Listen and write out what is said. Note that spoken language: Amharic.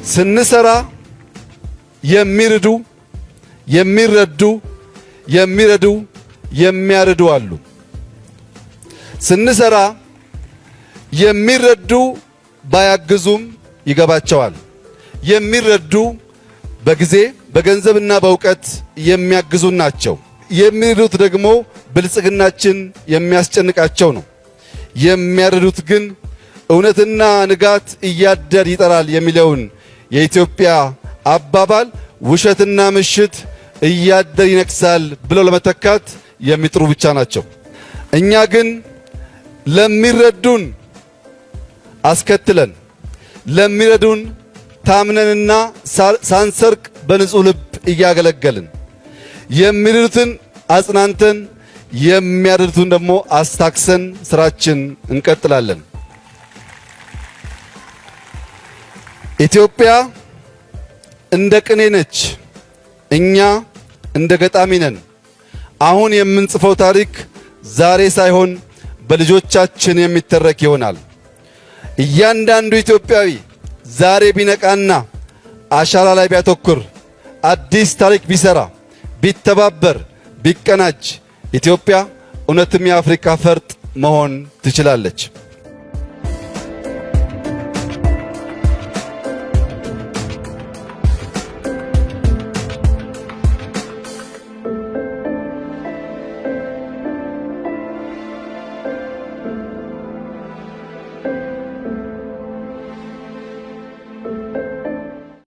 ስንሰራ የሚርዱ፣ የሚረዱ፣ የሚረዱ፣ የሚያርዱ አሉ። ስንሰራ የሚረዱ ባያግዙም ይገባቸዋል። የሚረዱ በጊዜ፣ በገንዘብና በእውቀት የሚያግዙ ናቸው። የሚረዱት ደግሞ ብልጽግናችን የሚያስጨንቃቸው ነው። የሚያርዱት ግን እውነትና ንጋት እያደር ይጠራል የሚለውን የኢትዮጵያ አባባል ውሸትና ምሽት እያደር ይነግሳል ብለው ለመተካት የሚጥሩ ብቻ ናቸው። እኛ ግን ለሚረዱን አስከትለን፣ ለሚረዱን ታምነንና ሳንሰርቅ በንጹህ ልብ እያገለገልን፣ የሚረዱትን አጽናንተን የሚያረዱትን ደግሞ አስታክሰን ስራችን እንቀጥላለን። ኢትዮጵያ እንደ ቅኔ ነች፣ እኛ እንደ ገጣሚ ነን። አሁን የምንጽፈው ታሪክ ዛሬ ሳይሆን በልጆቻችን የሚተረክ ይሆናል። እያንዳንዱ ኢትዮጵያዊ ዛሬ ቢነቃና አሻራ ላይ ቢያተኩር፣ አዲስ ታሪክ ቢሰራ፣ ቢተባበር፣ ቢቀናጅ ኢትዮጵያ እውነትም የአፍሪካ ፈርጥ መሆን ትችላለች።